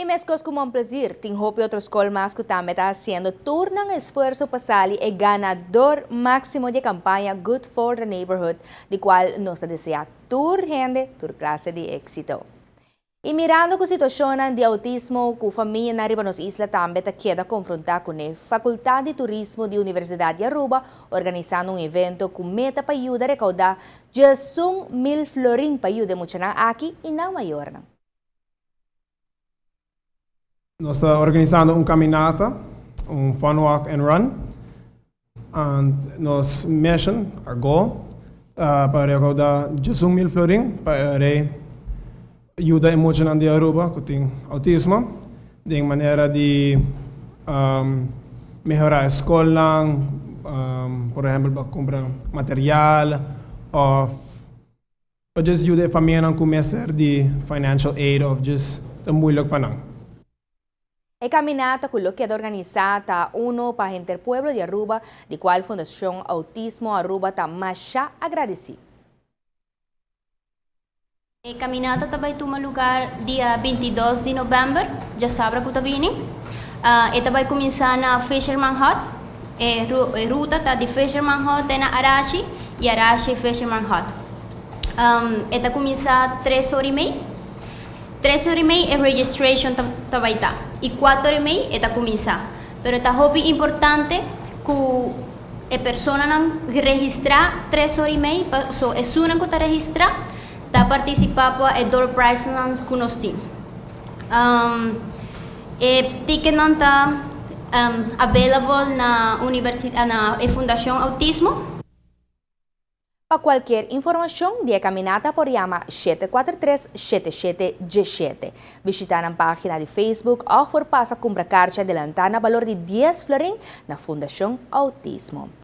Y mescos cu Mon Plaisir, tin hopi otro scol mas cu tambe ta haciendo tur nan esfuerso pa sali e ganador maximo di campaña Good for the Neighborhood, di cual nos ta desea tur hende tur clase di exito. Y mirando cu situacion di autismo cu famia na riba nos isla tambe ta keda confronta cu e Facultad di Turismo di Universidad di Aruba, organisando un evento cu meta pa yuda recauda 1000 florin pa yuda muchanan aki y nan mayornan. Nos ta organisando un caminata, un fun walk and run. And nos mission, our goal, pa recauda 1000 florin pa yuda muchanan di Aruba cu tin autismo, di manera di mehora e scol, por ehempel, pa cumpra material, of just yuda famia cu mester di financial aid of just ta moeilijk pa nan. E caminata cu lo keda organisa ta uno pa henter pueblo di Aruba, di cual Fundacion Autismo Aruba ta masha agradeci. E caminata ta bay tuma luga dia 22 di november, diasabra cu ta bini. E ta bay cuminsa na Fisherman Hut. E ruta ta di Fisherman Hut na Arashi y Arashi Fisherman Hut. E ta cuminsa 3 or y mey. 3 or y mey e registration ta bay ta. Y 4 or y mey e ta cuminsa. Pero ta hopi importante cu e personanan registra 3 or y mey, so esunnan cu ta registra, ta participa pa e door prize nan cu nos tin. E ticket nan ta available na universidad, na Fundacion Autismo. Pa cualkier informacion di caminata por yama 743-7717. Bishita e pagina di Facebook of por pasa cumpra carchi adelanta na balor di 10 florin na Fundacion Autismo.